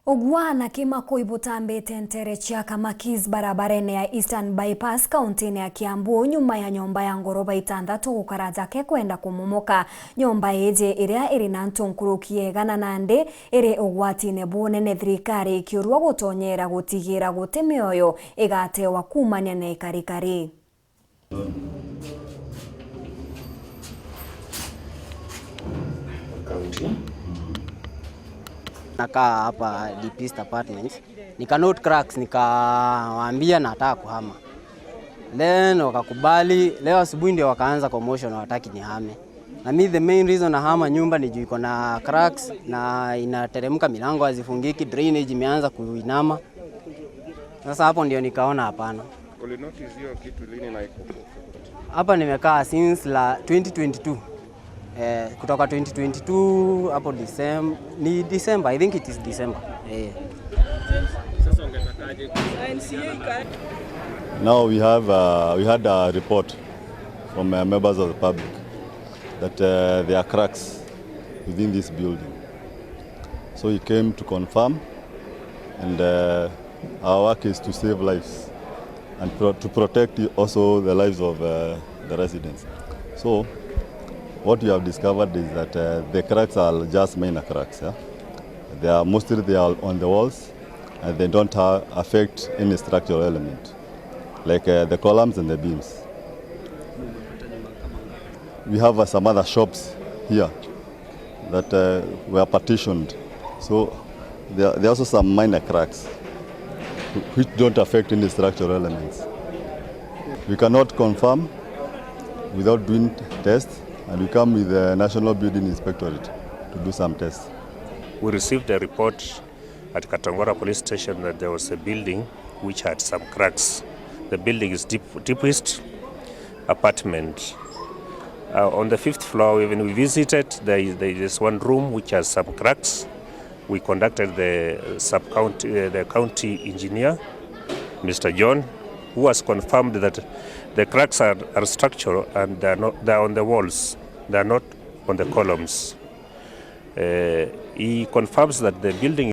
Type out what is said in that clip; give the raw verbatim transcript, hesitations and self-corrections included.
Ugwa na kimako ibutambite ntere cia Kamakis barabarene ya Eastern Bypass, kauntine ya Kiambu, nyuma ya nyomba ya ngoroba itantatu gukara jake kwenda kumomoka. Nyomba iji, iria iri na antu nkuruki ya igana nandi, iri ugwatine bunene, thirikari ikiurua gutonyera gutigira guti mioyo igatewa kuumania na ikarikari. Nakaa hapa Deep East Apartments, nika note cracks, nikawaambia nataka kuhama. Then wakakubali, leo asubuhi ndio wakaanza commotion, hawataki nihame. Na mi the main reason nahama nyumba ni juu iko na cracks na inateremka, milango hazifungiki, drainage imeanza kuinama. Sasa hapo ndio nikaona hapana. Ulinotice hiyo kitu lini na iko? Hapa nimekaa since la twenty twenty-two. Eh, kutoka twenty twenty-two hapo December, ni December, I think it is December. Eh. Now we have, uh, we had a report from, uh, members of the public that, uh, there are cracks within this building. So he came to confirm, and, uh, our work is to save lives and pro-, to protect also the lives of, uh, the residents. So what we have discovered is that, uh, the cracks are just minor cracks, yeah? They are mostly, they are on the walls and they don't, uh, affect any structural element, like, uh, the columns and the beams. We have, uh, some other shops here that, uh, were partitioned. So there, there are also some minor cracks wh-, which don't affect any structural elements. We cannot confirm without doing tests, and we come with the National Building Inspectorate to do some tests. We received a report at Katongora Police Station that there was a building which had some cracks. The building is Deep, Deep East Apartment. Uh, on the fifth floor, when we visited, there is, there is one room which has some cracks. We conducted the sub-county, uh, the county engineer, Mister John, who has confirmed that the cracks are, are structural and they are not, they are on the walls, they are not on the columns. Uh, he confirms that the building